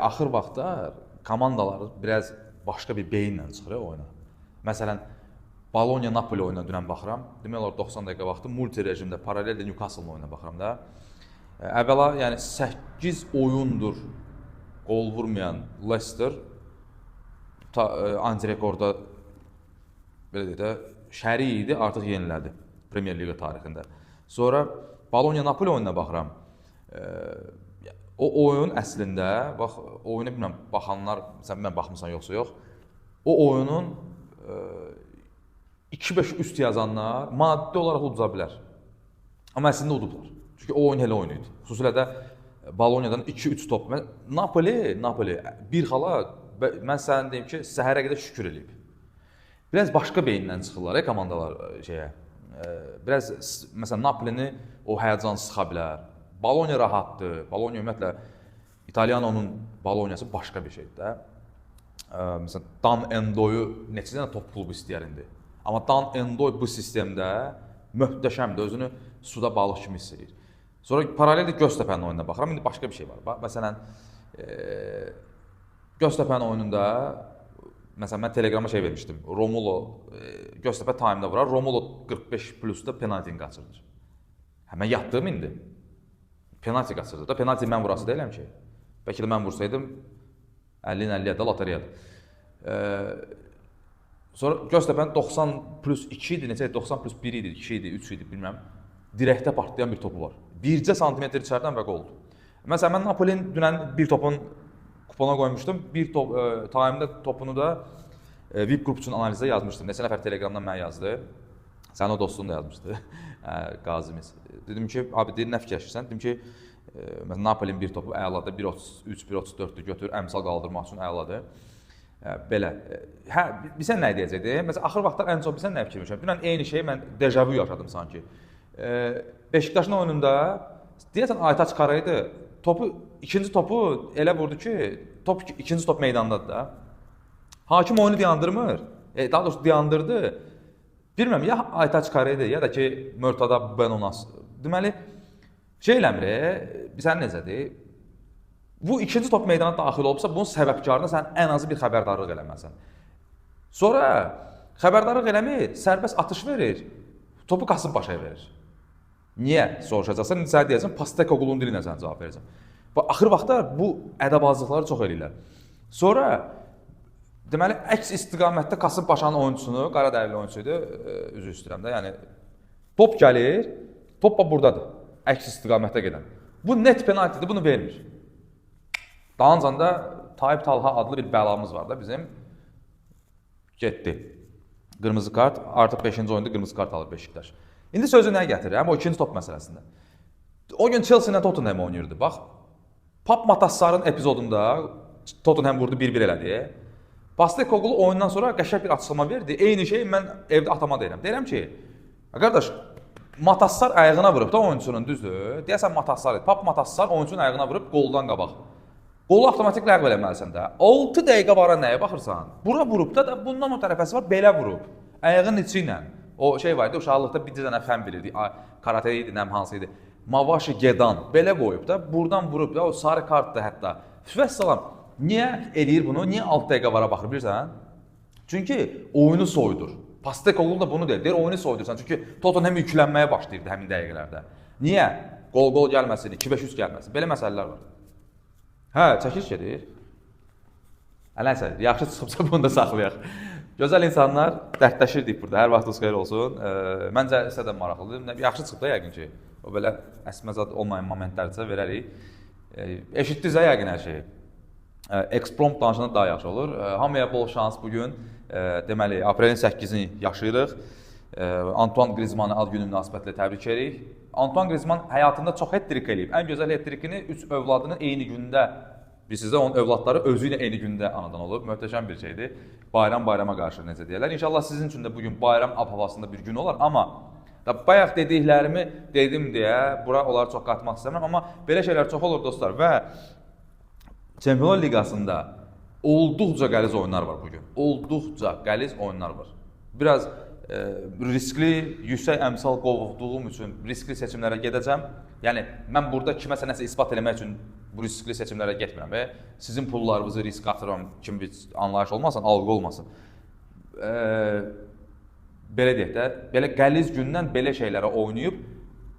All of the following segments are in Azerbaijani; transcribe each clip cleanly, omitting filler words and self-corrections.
Axır vaxtlar komandalar biraz başqa bir beyinlə çıxır oyuna. Məsələn, Bologna Napoli oyununa dünən baxıram. Demək olar 90 dəqiqə vaxtı multi rejimdə paralel də Newcastle-ın oyununa baxıram da. Əvvəla, yəni 8 oyundur qol vurmayan Leicester antirekorda belə deyək də şərik idi, artıq yenilədi Premier Liqa tarixində. Sonra Bologna Napoli oyununa baxıram. O oyun əslində, bax, oyuna bilmirəm baxanlar, sən bilmirəm baxmısan yoxsa yox. O oyunun 2-5 üst yazanlar maddi olaraq uduza bilər. Amma əslində udublar. Çünki o oyun elə oyun idi. Xüsusilə də Bolognadan 2-3 top. Mən Napoli bir xala mən sənə deyim ki, səhərə qədər şükür eləyib. Biraz başqa beyindən çıxırlar komandalar şeyə. Biraz məsələn Napolini o həyəcan sıxa bilər. Bologna rahatdır. Bologna ümumiyyətlə İtalyanonun Bolognası başqa bir şeydir də. Məsələn Dan Endoyu neçə dənə top klubu istəyər indi. Amma Dan Endoy bu sistemdə möhtəşəmdir. Özünü suda balıq kimi hiss edir. Sonra paralel də Göztepe'nin oyununa baxıram. İndi başqa bir şey var. Bax, məsələn, Göztepe'nin oyununda məsələn mən Telegrama şey vermişdim. Romulo Göztepe time-da vurar. Romulo 45 plusda penaltini qaçırdır. Hə mən yatdım indi. Penalti qaçırdı da. Penalti mən vurası deyiləm ki. Bəlkə də mən vursaydım 50-50-yə də lotereyadır. Sonra Göztepe'nin 90 plus 2 idi, neçə idi? 90 plus 1 idi, 2 idi, 3 idi, bilmirəm. Dirəkdə partlayan bir topu var. Bircə santimetr içəridən və qoldur. Məsələn, mən Napoli'nin dünən bir topun kupona qoymuşdum. Bir top time-da topunu da VIP qrup üçün analizdə yazmışdım. Neçə nəfər Telegramdan mənə yazdı. Sənin o dostun da yazmışdı. Qazimiz. Dedim ki, abi deyir, nə fikirləşirsən? Dedim ki, məsələn Napoli'nin bir topu əladır. 1.33, 1.34-dür götür, əmsal qaldırmaq üçün əladır. Belə. Hə, bilsən nə deyəcəkdim? Məsələn, axır vaxtlar ən çox bilsən nə fikirləşirəm? Dünən eyni şeyi mən dejavu yaşadım sanki. Beşiktaşın oyununda deyəsən Aytaç Kara idi. Topu ikinci topu elə vurdu ki, top ikinci top meydandadır da. Hakim oyunu dayandırmır. Daha doğrusu dayandırdı. Bilmirəm, ya Aytaç Kara idi, ya da ki Mörtada Benonas. Deməli, şey eləmir, bilsən necədir? Bu ikinci top meydana daxil olubsa, bunun səbəbkarına sən ən azı bir xəbərdarlıq eləməlisən. Sonra xəbərdarlıq eləmir, sərbəst atış verir, topu Kasımpaşaya verir. Niyə? Soruşacaqsan, indi sənə deyəcəm, Postecoglunun dili ilə sənə cavab verəcəm. Bax, axır vaxtlar bu ədəbazlıqları çox eləyirlər. Sonra deməli, əks istiqamətdə Kasımpaşanın oyunçusunu, Qaradərili oyunçu idi, üzr istəyirəm də, yəni top gəlir, top bax burdadır, əks istiqamətdə gedən. Bu net penaltidir, bunu vermir. Dalınca da Tayyip Talha adlı bir bəlamız var da bizim. Getdi. Qırmızı kart, artıq 5-ci oyunda qırmızı kart alır Beşiktaş. İndi sözü nəyə gətirirəm? O ikinci top məsələsində. O gün Chelsea ilə Tottenham oynayırdı. Bax, Pap Matassar'ın epizodunda Tottenham vurdu 1-1 elədi. Postecoglou oyundan sonra qəşəng bir açıqlama verdi. Eyni şeyi mən evdə atama deyirəm. Deyirəm ki, qardaş, Matassar ayağına vurub da oyunçunun, düzdür? Deyəsən Matassar idi. Pap Matassar oyunçunun ayağına vurub qoldan qabaq. Qolu avtomatik ləğv eləməlisən də. 6 dəqiqə vara nəyə baxırsan? Bura vurub da bundan o tərəfəsi var, belə vurub. Ayağının içi ilə. O şey var idi, uşaqlıqda bir dənə fən bilirdik. Karate idi, nəm hansı idi. Mavashi Gedan belə qoyub da, buradan vurub da, o sarı kartdır hətta. Vəssalam. Niyə eləyir bunu? Niyə 6 dəqiqə vara baxır bilirsən? Çünki oyunu soyudur. Postecoglou da bunu deyir. Deyir oyunu soyudursan. Çünki Tottenham yüklənməyə başlayırdı həmin dəqiqələrdə. Niyə? Qol-qol gəlməsin, 2-5-3 gəlməsin. Belə məsələlər var. Hə, çəkiliş gedir. Hə, nəsə, yaxşı çıxıbsa bunu da saxlayaq. Gözəl insanlar, dərdləşirdik burada. Hər vaxtınız xeyir olsun. Məncə sizə də maraqlıdır. Yaxşı çıxıb da yəqin ki. O belə əsməzad olmayan momentlərsə verərik. Eşitdinizə yəqin hər şeyi. Eksprompt danışanda daha yaxşı olur. Hamıya bol şans bu gün. Deməli, aprelin 8-ini yaşayırıq. Antoine Griezmannı ad günü münasibətilə təbrik edirik. Antoine Griezmann həyatında çox hat-trick eləyib. Ən gözəl hat-trickini 3 övladının eyni gündə, bilirsiniz də, onun övladları özü ilə eyni gündə anadan olub. Möhtəşəm bir şeydir. Bayram bayrama qarşı necə deyirlər. İnşallah sizin üçün də bu gün bayram ab-havasında bir gün olar, amma da bayaq dediklərimi dedim deyə bura onları çox qatmaq istəmirəm, amma belə şeylər çox olur dostlar və Çempionlar Liqasında olduqca qəliz oyunlar var bugün. Olduqca qəliz oyunlar var. Biraz riskli, yüksək əmsal qovduğum üçün riskli seçimlərə gedəcəm. Yəni mən burada kiməsə nəsə isbat eləmək üçün Bu riskli seçimlərə getmirəm. Sizin pullarınızı risk atıram kimi bir anlayış olmasın, algı olmasın. Belə deyək də, belə qəliz gündən belə şeylərə oynayıb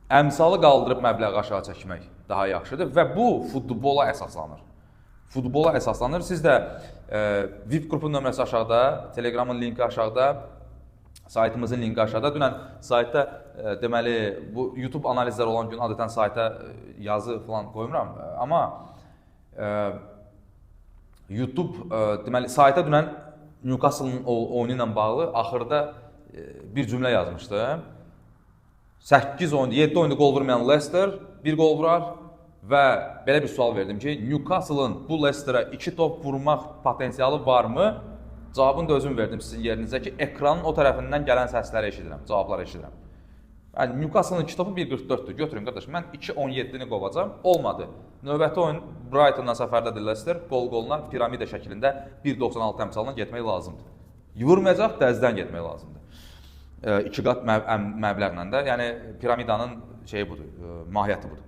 əmsalı qaldırıb məbləği aşağı çəkmək daha yaxşıdır və bu futbola əsaslanır. Futbola əsaslanır. Siz də VIP qrupun nömrəsi aşağıda, Telegramın linki aşağıda, saytımızın linki aşağıda. Dünən saytda deməli bu YouTube analizləri olan gün adətən sayta yazı falan qoymuram, amma YouTube deməli sayta dünən Newcastle-ın oyunu ilə bağlı axırda bir cümlə yazmışdım. 8 oyunda, 7 oyunda qol vurmayan Leicester bir qol vurar və belə bir sual verdim ki, Newcastle-ın bu Leicester'a 2 top vurmaq potensialı varmı? Cavabını da özüm verdim sizin yerinizə ki, ekranın o tərəfindən gələn səsləri eşidirəm, cavabları eşidirəm. Yəni Newcastle-ın 2 topu 1.44-dür. Götürün qardaş, mən 2.17-ni qovacam. Olmadı. Növbəti oyun Brightonla səfərdədir Leicester. Qol-qoluna piramida şəklində 1.96 əmsalına getmək lazımdır. Vurmayacaq, dəzdən getmək lazımdır. 2 qat məbləğlə də, yəni piramidanın şeyi budur, mahiyyəti budur.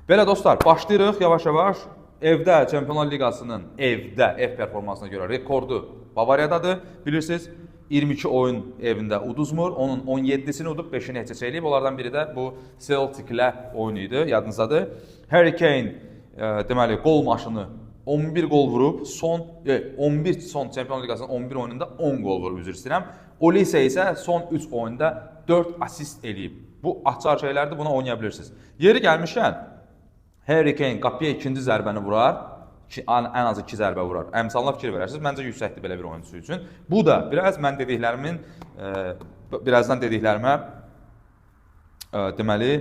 Belə dostlar, başlayırıq yavaş-yavaş. Evdə Çempionlar Liqasının evdə ev performansına görə rekordu Bavariyadadır. Bilirsiniz, 22 oyun evində uduzmur. Onun 17-sini udub, 5-ini heç eləyib. Onlardan biri də bu Celtic-lə oyunu idi, yadınızdadır. Harry Kane deməli qol maşını 11 qol vurub, son 11 son Çempionlar Liqasının 11 oyununda 10 qol vurub, üzr istəyirəm. Olise isə son 3 oyunda 4 asist eləyib. Bu açar şeylərdir, buna oynaya bilirsiniz. Yeri gəlmişkən Harry Kane qapıya ikinci zərbəni vurar. Ən az 2 zərbə vurar. Əmsalına fikir verərsiniz. Məncə yüksəkdir belə bir oyunçu üçün. Bu da biraz mən dediklərimin birazdan dediklərimə deməli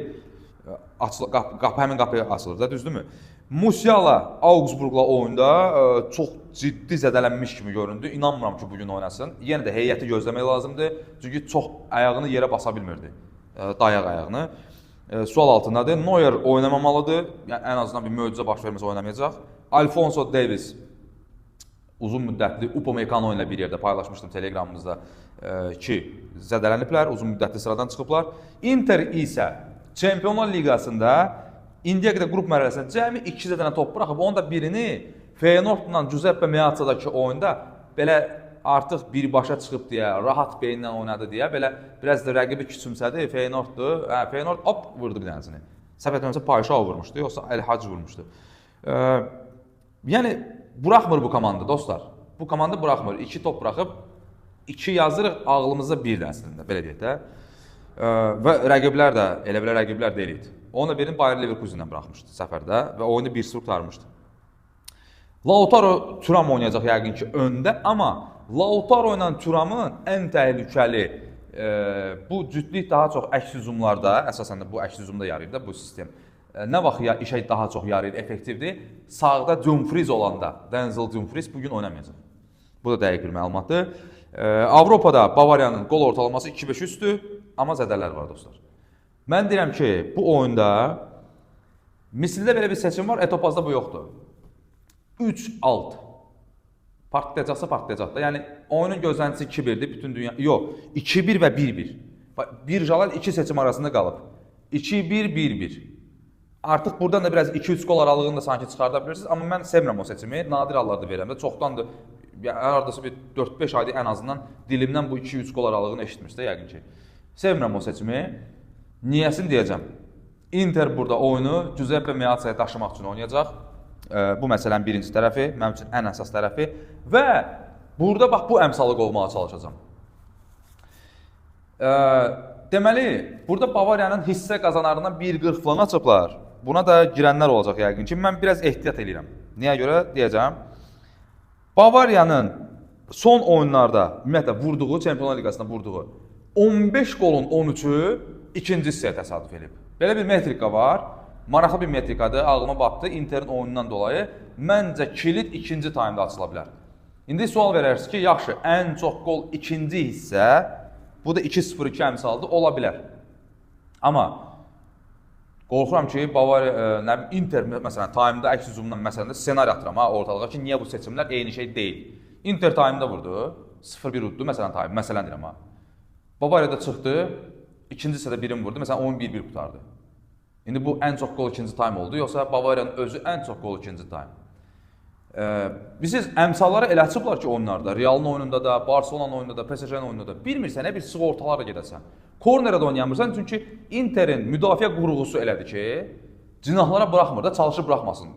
qapı həmin qapıya açılır da, düzdürmü? Musiala Augsburgla oyunda çox ciddi zədələnmiş kimi göründü. İnanmıram ki, bu gün oynasın. Yenə də heyəti gözləmək lazımdır. Çünki çox ayağını yerə basa bilmirdi. Dayaq ayağını. Sual altındadır. Neuer oynamamalıdır. Yəni ən azından bir möcüzə baş verməsə oynamayacaq. Alfonso Davies uzun müddətli Upamecano ilə bir yerdə paylaşmışdım Telegramımızda ki, zədələniblər, uzun müddətli sıradan çıxıblar. Inter isə Çempionlar Liqasında indiyə qədər qrup mərhələsində cəmi 2 dənə top buraxıb, onun da birini Feyenoordla Giuseppe Meazza'dakı oyunda belə artıq birbaşa çıxıb deyə, rahat beyinlə oynadı deyə, belə biraz da rəqibi küçümsədi, Feyenoorddur. Hə, Feyenoord hop vurdu bir dənəsini. Səhv etmirəmsə Payşao vurmuşdu, yoxsa El Hacı vurmuşdu. Yəni buraxmır bu komanda dostlar. Bu komanda buraxmır. 2 top buraxıb 2 yazırıq ağlımızda bir də əslində, belə deyək də. Və rəqiblər də elə belə rəqiblər deyil idi. Onu da birini Bayer Leverkusen'dən buraxmışdı səfərdə və oyunu 1-0 qurtarmışdı. Lautaro Thuram oynayacaq yəqin ki öndə, amma Lautaro ilə Thuramın ən təhlükəli bu cütlük daha çox əks hücumlarda, əsasən də bu əks hücumda yarayır da bu sistem. Nə vaxt ya işə daha çox yarayır, effektivdir? Sağda Dumfries olanda, Denzel Dumfries bugün oynamayacaq. Bu da dəqiq bir məlumatdır. Avropada Bavariyanın qol ortalaması 2.5 üstü, amma zədələr var dostlar. Mən deyirəm ki, bu oyunda misildə belə bir seçim var, Etopazda bu yoxdur. 3-6. Partlayacaqsa partlayacaq da. Yəni oyunun gözləntisi 2-1-dir bütün dünya. Yox, 2-1 və 1-1. Bax, birjalar iki seçim arasında qalıb. 2-1, 1-1. Artıq buradan da biraz 2-3 qol aralığını da sanki çıxarda bilirsiniz, amma mən sevmirəm o seçimi. Nadir hallarda verirəm də. Çoxdandır. Yəni hardasa bir 4-5 aydır ən azından dilimdən bu 2-3 qol aralığını eşitmişdə yəqin ki. Sevmirəm o seçimi. Niyəsini deyəcəm. Inter burada oyunu Giuseppe Meazza'ya daşımaq üçün oynayacaq. Bu məsələnin birinci tərəfi, mənim üçün ən əsas tərəfi və burada bax bu əmsalı qovmağa çalışacağam. Deməli, burada Bavariyanın hissə qazanarından 1.40 falan açıblar. Buna da girənlər olacaq yəqin ki. Mən biraz ehtiyat eləyirəm. Niyə görə deyəcəm? Bavariyanın son oyunlarda, ümumiyyətlə vurduğu, Çempionlar Liqasında vurduğu 15 qolun 13-ü ikinci hissəyə təsadüf edib. Belə bir metrika var. Maraqlı bir metrikadır, ağlıma batdı Interin oyunundan dolayı. Məncə kilit ikinci taymda açıla bilər. İndi sual verərsiniz ki, yaxşı, ən çox qol ikinci hissə, bu da 2-0-2 əmsalıdır, ola bilər. Amma qorxuram ki, Bavariya, nə bilim, Inter məsələn taymda əks hücumdan məsələn də ssenari atıram ha ortalığa ki, niyə bu seçimlər eyni şey deyil. Inter taymda vurdu, 0-1 uddu məsələn taym, məsələn deyirəm ha. Bavariya da çıxdı, ikinci hissədə birini vurdu, məsələn oyun 1-1 qurtardı. İndi bu ən çox qol ikinci taym oldu, yoxsa Bavariyanın özü ən çox qol ikinci taym? Bilirsiniz, əmsalları elə açıblar ki, oyunlarda, Realın oyununda da, Barselonanın oyununda da, PSG-nin oyununda da bilmirsən, nə bir sığortalarla gedəsən. Kornerə də oynayamırsan, çünki Interin müdafiə qurğusu elədir ki, cinahlara buraxmır da, çalışır buraxmasın.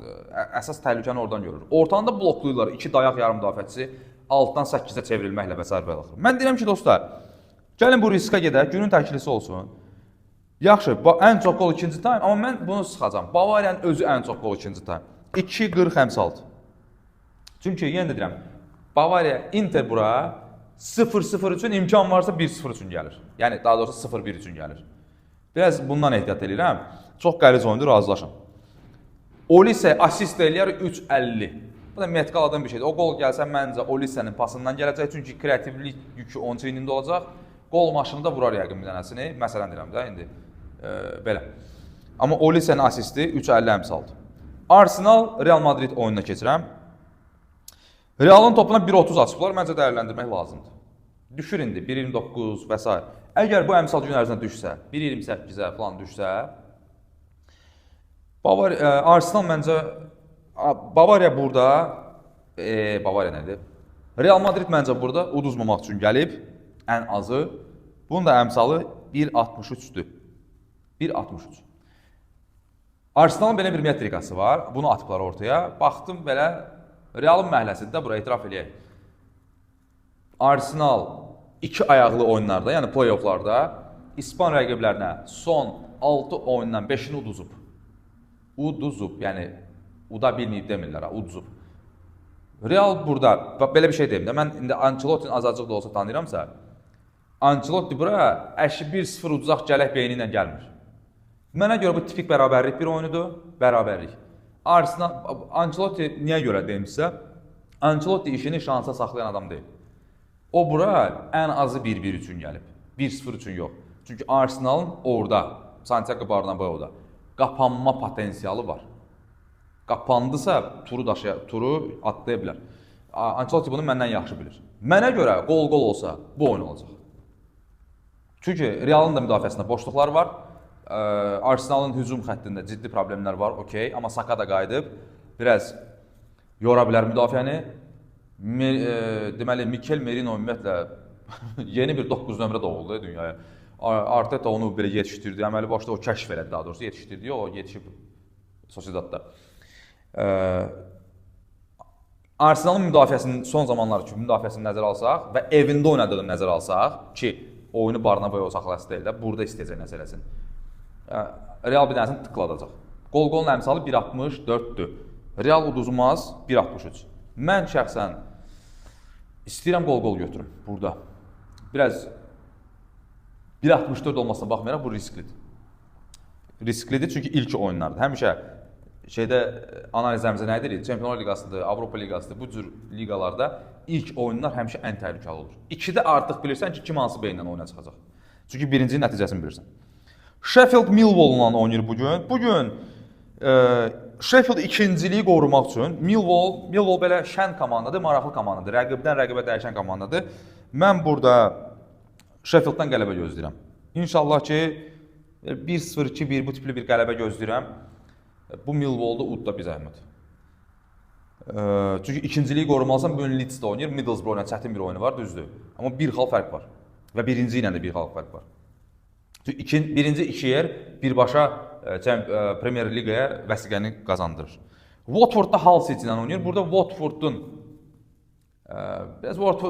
Əsas təhlükəni oradan görür. Ortanı da bloklayırlar, 2 dayaq yarım müdafiəçisi 6-dan 8-ə çevrilməklə və sair və ilaxır. Mən deyirəm ki, dostlar, gəlin bu riskə gedək, günün təklisi olsun. Yaxşı, ən çox qol ikinci taym, amma mən bunu sıxacam. Bavariyanın özü ən çox qol ikinci taym. 2.40 əmsaldır. Çünki yenə də deyirəm, Bavariya Inter bura 0-0 üçün imkan varsa 1-0 üçün gəlir. Yəni daha doğrusu 0-1 üçün gəlir. Biraz bundan ehtiyat eləyirəm. Çox qəliz oyundur, razılaşın. Olise assist eləyər 3.50. Bu da metqaladan bir şeydir. O qol gəlsə məncə Olise'nin pasından gələcək. Çünki kreativlik yükü onun çiynində olacaq. Qol maşını da vurar yəqin bir dənəsini. Məsələn deyirəm də indi. Belə. Amma Olise'nin asisti 3.50 əmsaldır. Arsenal Real Madrid oyununa keçirəm. Realın topuna 1.30 açıblar. Məncə dəyərləndirmək lazımdır. Düşür indi 1.29 və s. Əgər bu əmsal gün ərzində düşsə, 1.28-ə falan düşsə, Arsenal məncə Bavariya burada, Bavariya nədir? Real Madrid məncə burada uduzmamaq üçün gəlib ən azı. Bunun da əmsalı 1.63-dür. 1.63. Arsenalın belə bir metrikası var. Bunu atıblar ortaya. Baxdım belə Realın məhəlləsidir də bura etiraf eləyək. Arsenal iki ayaqlı oyunlarda, yəni play-offlarda İspan rəqiblərinə son 6 oyundan 5-ini uduzub. Uduzub, yəni uda bilməyib demirlər, ha, uduzub. Real burada, bax belə bir şey deyim də, mən indi Ancelottini azacıq da olsa tanıyıramsa, Ancelotti bura əşi 1-0 uduzaq gələk beyni ilə gəlmir. Mənə görə bu tipik bərabərlik bir oyunudur, bərabərlik. Arsenal, Ancelotti niyə görə deyim sizə? Ancelotti işini şansa saxlayan adam deyil. O bura ən azı 1-1 üçün gəlib. 1-0 üçün yox. Çünki Arsenalın orada, Santiago Bernabeu'da qapanma potensialı var. Qapandısa turu daşıya, turu atlaya bilər. Ancelotti bunu məndən yaxşı bilir. Mənə görə qol-qol olsa bu oyun olacaq. Çünki Realın da müdafiəsində boşluqlar var. Arsenalın hücum xəttində ciddi problemlər var, okey, amma Saka da qayıdıb biraz yora bilər müdafiəni. Deməli Mikel Merino ümumiyyətlə yeni bir 9 nömrə doğuldu dünyaya. Arteta onu belə yetişdirdi, əməli başda o kəşf elədi, daha doğrusu yetişdirdi, o yetişib Sociedadda. Arsenalın müdafiəsinin son zamanlar üçün müdafiəsini nəzərə alsaq və evində oynadığını nəzərə alsaq ki, oyunu Bernabeu saxlası deyil də, burada istəyəcək nəzər eləsin. Real bir dənəsini tıkladacaq. Qol-qolun əmsalı 1.64-dür. Real uduzmaz 1.63. Mən şəxsən istəyirəm qol-qol götürüm burada. Biraz 1.64 olmasına baxmayaraq bu risklidir. Risklidir çünki ilk oyunlardır. Həmişə şeydə analizlərimizdə nə edirik? Çempionlar Liqasıdır, Avropa Liqasıdır, bu cür liqalarda ilk oyunlar həmişə ən təhlükəli olur. İkidə artıq bilirsən ki, kim hansı beyinlə oyuna çıxacaq. Çünki birincinin nəticəsini bilirsən. Sheffield Millwall-la oynayır bugün. Bugün Sheffield ikinciliyi qorumaq üçün Millwall belə şən komandadır, maraqlı komandadır. Rəqibdən rəqibə dəyişən komandadır. Mən burada Sheffielddan qələbə gözləyirəm. İnşallah ki 1-0, 2-1 bu tipli bir qələbə gözləyirəm. Bu Millwall-da udda bir zəhmət. Çünki ikinciliyi qorumalısan, bu gün Leeds-də oynayır, Middlesbrough ilə çətin bir oyunu var, düzdür. Amma bir xal fərq var. Və birinci ilə də bir xal fərq var. Çünki birinci iki yer birbaşa Premier Liqaya vəsiqəni qazandırır. Watford da Hull City ilə oynayır. Burada Watfordun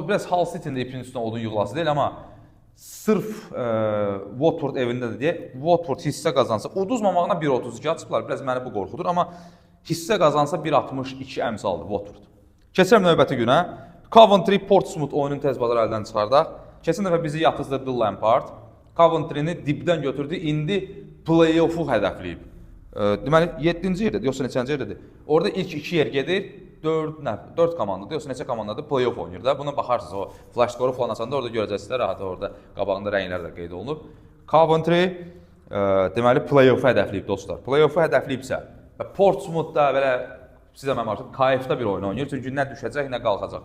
biraz Hull City-nin də ipin üstünə odun yığılası deyil, amma sırf Watford evindədir deyə Watford hissə qazansa, uduzmamağına 1.32 açıblar. Biraz məni bu qorxudur, amma hissə qazansa 1.62 əmsaldır Watford. Keçirəm növbəti günə. Coventry Portsmouth oyununu tez bazar əldən çıxardaq. Keçən dəfə bizi yatızdırdı Lampard. Coventry-ni dibdən götürdü, indi play-offu hədəfləyib. Deməli 7-ci yerdədir, yoxsa neçənci yerdədir? Orada ilk iki yer gedir, 4 komandadır, yoxsa neçə komandadır play-off oynayır da. Buna baxarsınız, o flash skoru falan açanda orada görəcəksiniz, rahat orada qabağında rənglər də qeyd olunub. Coventry deməli play-offu hədəfləyib dostlar. Play-offu hədəfləyibsə və Portsmouth-da belə sizə mənim artıq kayfda bir oyun oynayır. Çünki nə düşəcək, nə qalxacaq.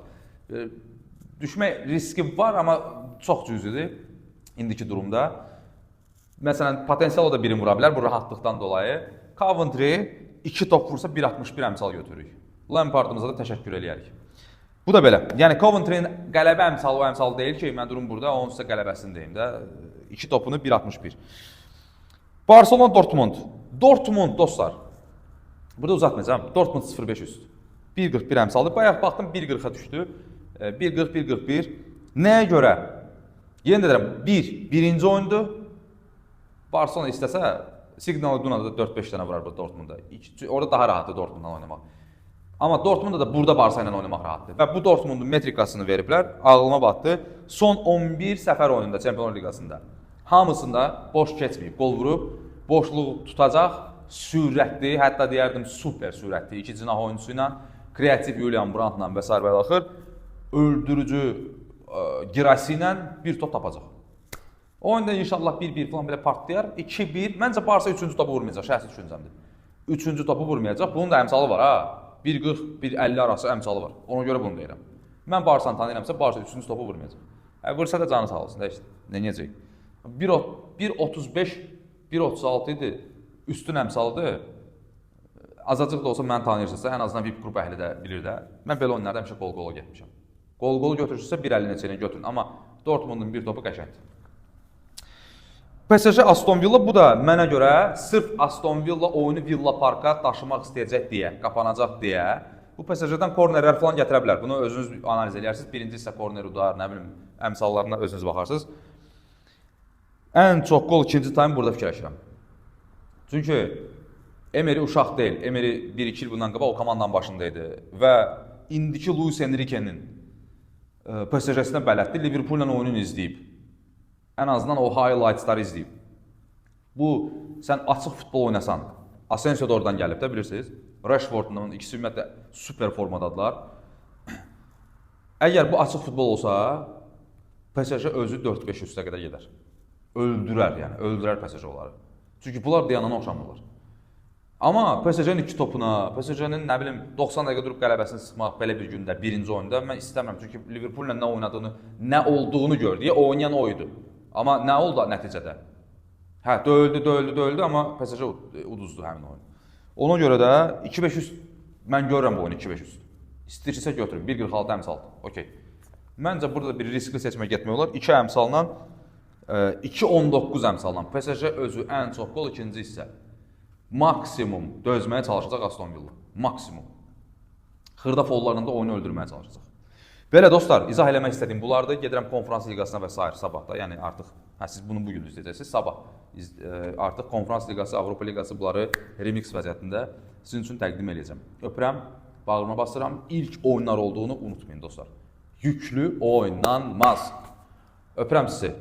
Düşmək riski var, amma çox cüzidir indiki durumda. Məsələn, potensial o da birini vura bilər bu rahatlıqdan dolayı. Coventry 2 top vursa 1.61 əmsal götürürük. Lampardımıza da təşəkkür eləyərik. Bu da belə. Yəni Coventry'nin qələbə əmsalı o əmsal deyil ki, mən durum burada onun sizə qələbəsini deyim də. 2 topunu 1.61. Barcelona Dortmund. Dortmund dostlar. Burada uzatmayacağam. Dortmund 0.5 üst. 1.41 əmsaldır. Bayaq baxdım 1.40-a düşdü. 1.40 1.41. Nəyə görə? Yenə də deyirəm, 1 birinci oyundur. Barcelona istəsə Signal Iduna'da da 4-5 dənə vurar bu Dortmundda. Orada daha rahatdır Dortmundla oynamaq. Amma Dortmundda da burada Barsa ilə oynamaq rahatdır. Və bu Dortmundun metrikasını veriblər. Ağlıma batdı. Son 11 səfər oyununda Çempionlar Liqasında hamısında boş keçməyib, qol vurub, boşluq tutacaq, sürətli, hətta deyərdim super sürətli iki cinah oyunçusu ilə, kreativ Julian Brandtla və sair və axır öldürücü Girassi ilə bir top tapacaq. Oyunda inşallah 1-1 falan belə partlayar. 2-1. Məncə Barsa 3-cü topu vurmayacaq, şəxsi düşüncəmdir. 3-cü topu vurmayacaq. Bunun da əmsalı var ha. 1.40, 1.50 arası əmsalı var. Ona görə bunu deyirəm. Mən Barsanı tanıyıramsa Barsa 3-cü topu vurmayacaq. Vursa da canı sağ olsun da işte. Nə edəcək? 1.35, 1.36 idi. Üstün əmsalıdır. Azacıq da olsa məni tanıyırsınızsa, ən azından VIP qrup əhli də bilir də. Mən belə oyunlarda həmişə qol-qola getmişəm. Qol-qol götürürsünüzsə 1.50 neçə ilə götürün. Amma Dortmundun bir topu qəşəngdir. PSG Aston Villa bu da mənə görə sırf Aston Villa oyunu Villa Parka daşımaq istəyəcək deyə, qapanacaq deyə bu PSG-dən kornerlər falan gətirə bilər. Bunu özünüz analiz eləyərsiniz. Birinci hissə korner udar, nə bilim, əmsallarına özünüz baxarsınız. Ən çox qol ikinci taym burada fikirləşirəm. Çünki Emery uşaq deyil. Emery 1-2 il bundan qabaq o komandanın başında idi və indiki Luis Enrique-nin PSG-sinə bələddir. Liverpool-la oyununu izləyib. Ən azından o highlightsları izləyib. Bu sən açıq futbol oynasan, Asensio da oradan gəlib də bilirsiniz. Rashfordla ikisi ümumiyyətlə super formadadılar. Əgər bu açıq futbol olsa, PSG özü 4-5 üstə qədər gedər. Öldürər yəni, öldürər PSG onları. Çünki bunlar dayanana oxşamırlar. Amma PSG-nin iki topuna, PSG-nin nə bilim 90 dəqiqə durub qələbəsini sıxmaq belə bir gündə, birinci oyunda mən istəmirəm. Çünki Liverpool-la nə oynadığını, nə olduğunu gördü. Oynayan o idi. Amma nə oldu nəticədə? Hə, döyüldü, döyüldü, döyüldü, amma PSG uduzdu həmin oyunu. Ona görə də 2-5 üst mən görürəm bu oyunu 2-5 üst. İstəyirsə götürün. 1.46 əmsaldır. Okey. Məncə burada bir riskli seçmə getmək olar. 2 əmsalla 2.19 əmsalla PSG özü ən çox qol ikinci hissə. Maksimum dözməyə çalışacaq Aston Villa. Maksimum. Xırda follarla da oyunu öldürməyə çalışacaq. Belə dostlar, izah eləmək istədiyim bunlardır. Gedirəm Konfrans Liqasına və sair sabah da. Yəni artıq hə siz bunu bu gün izləyəcəksiniz. Sabah artıq Konfrans Liqası, Avropa Liqası bunları remix vəziyyətində sizin üçün təqdim eləyəcəm. Öpürəm, bağrıma basıram. İlk oyunlar olduğunu unutmayın dostlar. Yüklü oynanmaz. Öpürəm sizi.